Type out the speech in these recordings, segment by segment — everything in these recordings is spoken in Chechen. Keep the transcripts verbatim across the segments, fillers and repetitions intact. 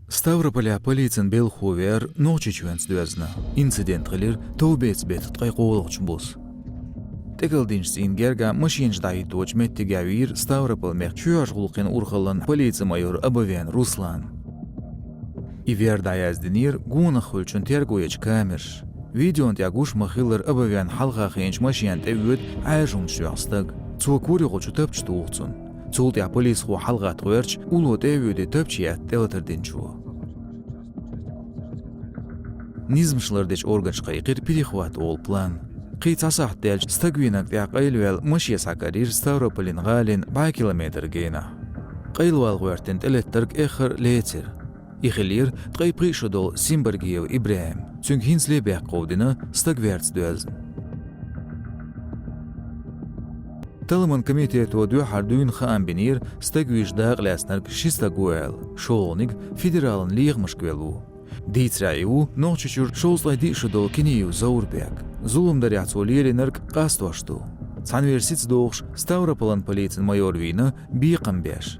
Ставрополе полицин белхо веара Нохчийчоьнца доьзна. Инцидент хилира товбеца бетта ткъе кхоалгӀачу буса. ТӀекӀалдинчу цӀийнан герга машенаш дӀахӀитточу меттиге вийра Ставрополь-мехкан чоьхьарчу гӀуллакхийн урхаллин полицин майор Абовян Руслан. И вер дӀаяздинера гонах хуьлучун терго ечу камераш. Видеон тӀехь гуш ма-хиллара, Абовян хьалха хиъначу машенна тӀеоьду Ӏаьржа хӀуманаш йохьу стаг. Цо корехула чу тапча туху цунна. Цул тӀаьхьа полисхо хьалагӀатта гӀоьртича, улло тӀеоьдий тапча етта тӀелатардинчо. Низамаш лардечу органаша кхайкхира «Перехват» олу план. Кхин цхьа сахьт даьлча, стаг вийнарг тӀехь къайлаваьлла машен схьакарийра Ставрополин гӀалина бӀе километр генахь. Къайлавала гӀоьртина тӀелеттарг эххар а лецира. И хиллера ткъе пхиъ шо долу Симбаргиев ИбрахӀим. Цуьнга хӀинцале бехк кховдийна стаг верца доьзна. Талламан комитето дуьххьара дуьйна хаам бинера, стаг вуьйш дакъалаьцнарг ши стаг ву аьлла, шолгӀаниг федералан лехамашка велла ву. Дийцарехь, и ву Нохчийчуьра шовзткъе диъ шо долу Киниев Заурбек. Зулам дарехь цо лелийнарг къастош ду. Цхьаьна вер сица дохуш, Ставрополан полицин майор вийна бекхам беш.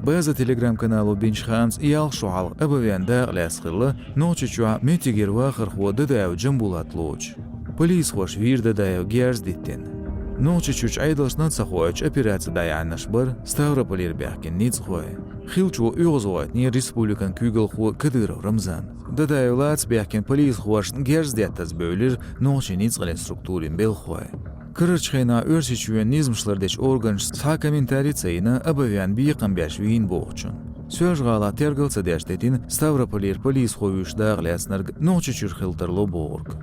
База Telegram-канало бинчу хаамца, ялх шо хьалха Абовян дакъалаьцна хилла Нохчийчохь меттигера вахархо Дадаев Джамбулат лоцуш. Полисхоша вийра Дадаев герз диттина. Нохчийчуьрчу Ӏедалшна ца хоуьйтуш операци дӀаяьхьнарш бара Ставрополера баьхкина ницкъахой. Хиллачо оьгӀазвахийтинера республикан куьйгалхо Кадыров Рамзан. Дадаев лаца баьхкина полисхошна герз деттаза бевлира нохчийн ницкъаллин структурийн белхахой. Карарчу хенахь Оьрсийчоьнан низамаш лардечу органаша цхьа а комментарий ца йина Абовян бекхам беш вийна бохучун. Соьлжа-ГӀалахь тергал ца деш дитина Ставрополера полисхо вуьйш дакъалаьцнарг Нохчийчуьра хила тарло бохург.